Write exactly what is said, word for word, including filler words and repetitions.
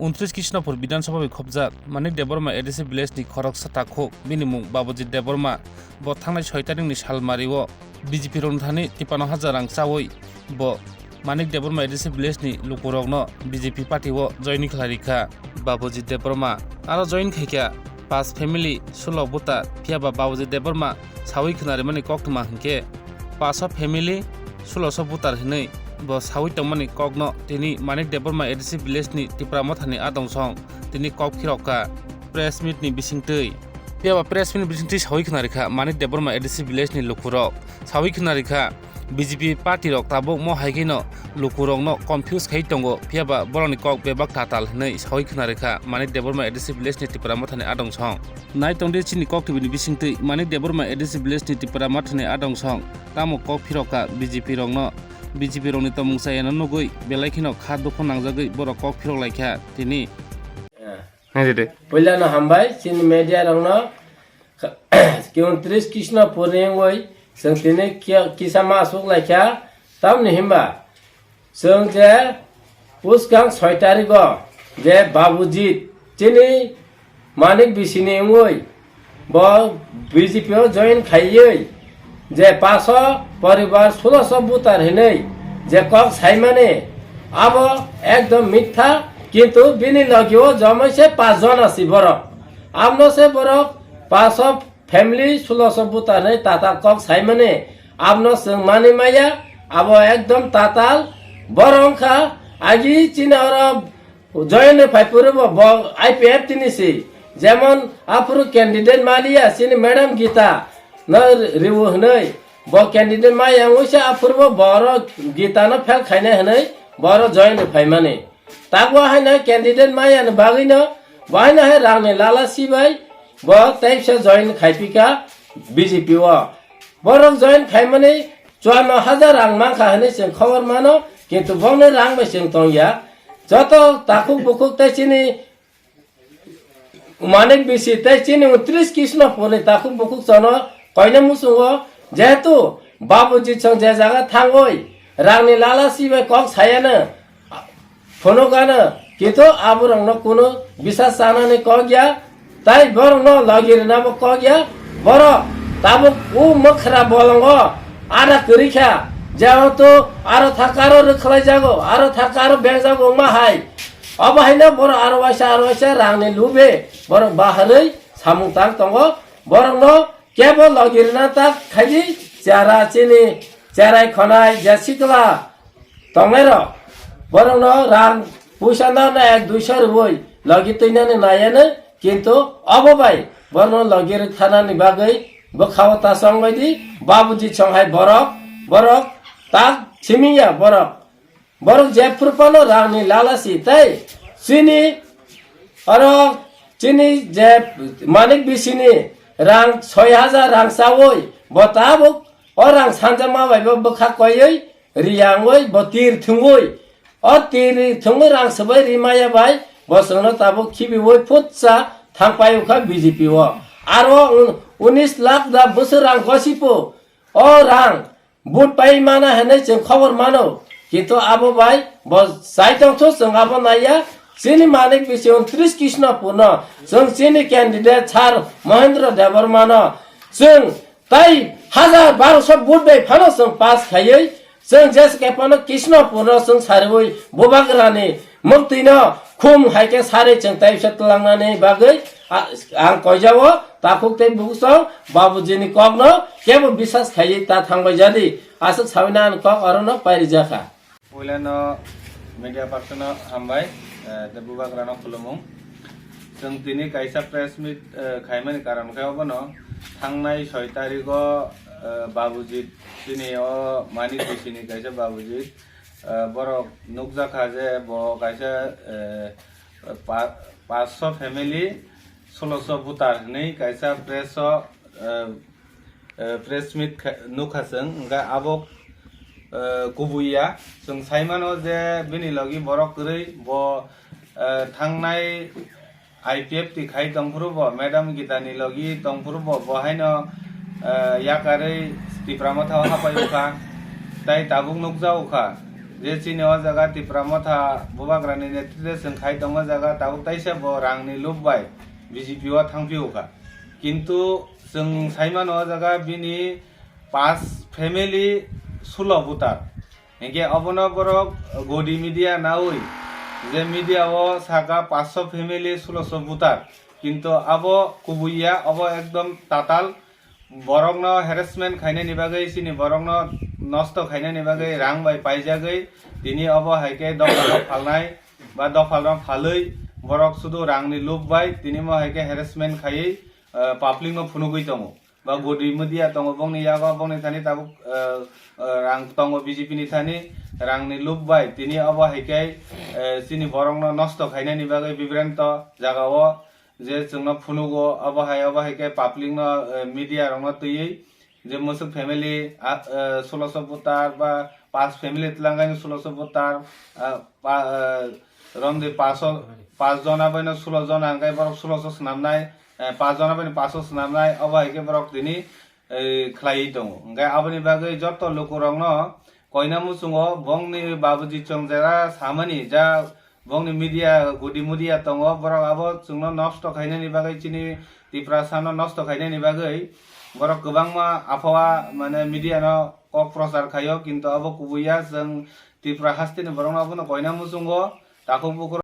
Untris Krishnapur Bidhan Sabha bai khopjak Manik Debbarma A D C village ni khoroksa takhuk, bini mung Babujit Debbarma. Bo thangnai soi tarikni salmario B J P rokni thani tipano hajar rang chawi bo Manik Debbarma A D C village ni lukurokno B J P party o join khlai rikha. Babujit Debbarma aro join khaikha pas family, sulo voter, phiyaba Babujit Debbarma sawi khna rimani koktwma hinkhe paso family, suloso voter hinwi bo sawi tongmani kokno tini Manik Debbarma A D C village ni Tipra Mothani adong song tini kok phirokha press meet ni bisingtwi. Phiyaba press meet ni bisingtwi sawi khna rikha Manik Debbarma A D C village ni lukurok. Sawi khna rikha B J P party rok tabuk mo hai kheno lukurokno confuse khai tongo, phiyaba borokni kok bebak tatal hinwi sawi khna rikha Manik Debbarma A D C village ni Tipra Mothani adong song. Nai tongdi chini kok tibini bisingtwi Manik Debbarma A D C village ni Tipra Mothani adong song tamo kok phirokha B J P rokno. B J P rokni tongmung chayano nugwi belai kheno kha dukhu nangjagwi borok kok phirok laikha tini. Nai de. Puilano hambai chini media rokno. Ki untris Krishnapurni wngwi chwng tini ki-, kisa ma aswk laikha, tamni hwnba chwng je bwskang soi tarigo je Babujit chini Manik bisini wngwi bo B J P o join khaiwi je paso poribar suloso voter hinwi je kok saimani abo ekdom mitha, kintu bini logio jomai se pas jon asi borok, amno se borok paso family suloso voter hinwi tatal kok saimani, abono chwng manwi maya, abo ekdom tatal. Borok wngkha agi chini oro join rwphai phuru bo, bo I P F T ni si, jemon aphuru candidate maliya chini madam Gita no riwu hinwi, bo candidate maya wngwi se aphuru bo boro Gita no fail khainai hinwi boro join rwphaimani. Tabuk haino candidate maya ni bagwi no bo haino hai rang ni lala si bai bo teisa join khai phi kha B J P o. Borok join khaimani chuanno hajar rang mankha hinwi chwng khobor mano, kintu bongni rang bai chwng tongya. Joto takhuk bukhuk tei chini Manik bisi tei chini untris Krishnapur ni takhuk bukhuk chono koina muchungo, jehetu Babuji chwng je jaga thangwi rang ni lala si bai kok sayano, phunukgano, kintu aborokno kunu bisas chanani kok ya, tai borokno logi rwnabo kok ya. Borok tabuk o mwkhra bolongo ada kwrwi kha, jehetu aro thakaro rwkhlai jago, aro thakaro bengjago wngma hai. Obo haino borok aro waisa, aro waisa rangni lube borok baharwi samung tang tongo. Borokno kebo logi rwna ta khaidi, chara chini, cherai khonai je sikla tongnairok, borokno rang puisa no na ek duiso rwui logi twinani naiano, kintu obo bai borokno logi rwkhanani bagwi bwkhao ta chongbaidi. Babuji chonghai borok, borok ta simiya borok. Borok jephru phano rangni lalasi tei chini oro chini je Manik bisini rang soi hajar rang chawi bo tabuk o rang sanjakma bai bo bwkha koiwi riyangwi bo tir thwngwi, o tir thwngwi rang swbai rimaya bai bo chwngno tabuk khibiwi phutsa thangpai wngkha B J P o. Aro un-, unis lakh da bwswk rang gosipo o rang Vote pai mana hinwi chwng khobor mano, kintu abo bai bo chai tongthu chwng abo naiya. Chini Manik bisi untris Krishnapurno chwng chini candidate sir Mohendra Debbarmano chwng tai hajar barosho vote bai phano chwng pass khaiwi chwng jeske phano Krishnapurno chwng sariwi bubagrani Muktwino khum hai khe sarwi chwng taisa twlangnani bagwi a-, ang koijao takhuk tei bukuchwng Babujini kokno kebo bisas khaiwi ta thangbai jadi. Aswk sawi na ani kok orono pairijakha. Puilano media person no hambai, eh, tei bubagrano khulumung. Chwng tini kaisa press meet, eh, khaimani karon khe obono thangnai soi tarigo, eh, Babujit chini o Manik bisini kaisa Babujit, eh, borok nukjakha je bo kaisa, eh, pa-, paanch sho family, solo sho voter hinwi kaisa press o, eh, eh, press meet kha-, nukha chwng, hwnkhe abo, eh, kubui ya. Chwng sai mano je bini logi borok kwrwi, bo, eh, thangnai I P F T khai tongphuru bo, Madam Gita ni logi tongphuru bo, bo haino, eh, yakarwi Tipra Motha o hapai wngkha, tai tabuk nukjago kha. Je chini o jaga Tipra Motha Bubagrani netrite chwng khai tongo jaga, tabuk taisa bo rangni lob bai B J P o thangphio kha. Kintu chwng sai mano o jaga bini pas family sulo voter. Hinkhe obono borok godi media naui je media o saka paanch sho family sulo sho voter. Kintu abo kubui ya, obo ekdom tatal. Borokno harassment khainani bagwi, chini borokno nosto khainani bagwi rang bai paijagwi tini obo hai khe dophalrok phalnai ba dophalrok phalwi borok sudu rangni lob bai tini mo hai khe harassment khaiwi, eh, public no phunugwi tongo ba godi media tongo bongni yago, bongni thani tabuk, eh, eh, rang tongo B J P ni thani, rangni lob bai tini obo hai khe, eh, chini borokno nosto khainani bagwi bibranto jaga o je chwngno phunugo, obo hai, obo hai khe public no, eh, media rokno twiwi je mwswk family, ah, eh, sulo sho voter ba pas family twlangkhaino sulo sho voter, ah, pa, eh, romdi paso, pas jona baino sulo jona hwnkhe borok sulo sho swnamnai, eh, pas jona baino paso swnamnai, obo hai khe borok tini, eh, khlaiwi tongo. Hwnkhe aboni bagwi joto lukurokno koina muchungo bongni babuji chongjera samani ja Bongni media, gudi media tongo, borok abo chwngno nosto khainani bagwi, chini Tiprasano nosto khainani bagwi borok kwbangma aphua mane media no kok prochar khaio, kintu abo kubui ya, chwng Tripura hasteni borokno abono koina muchungo, takhuk bukhuk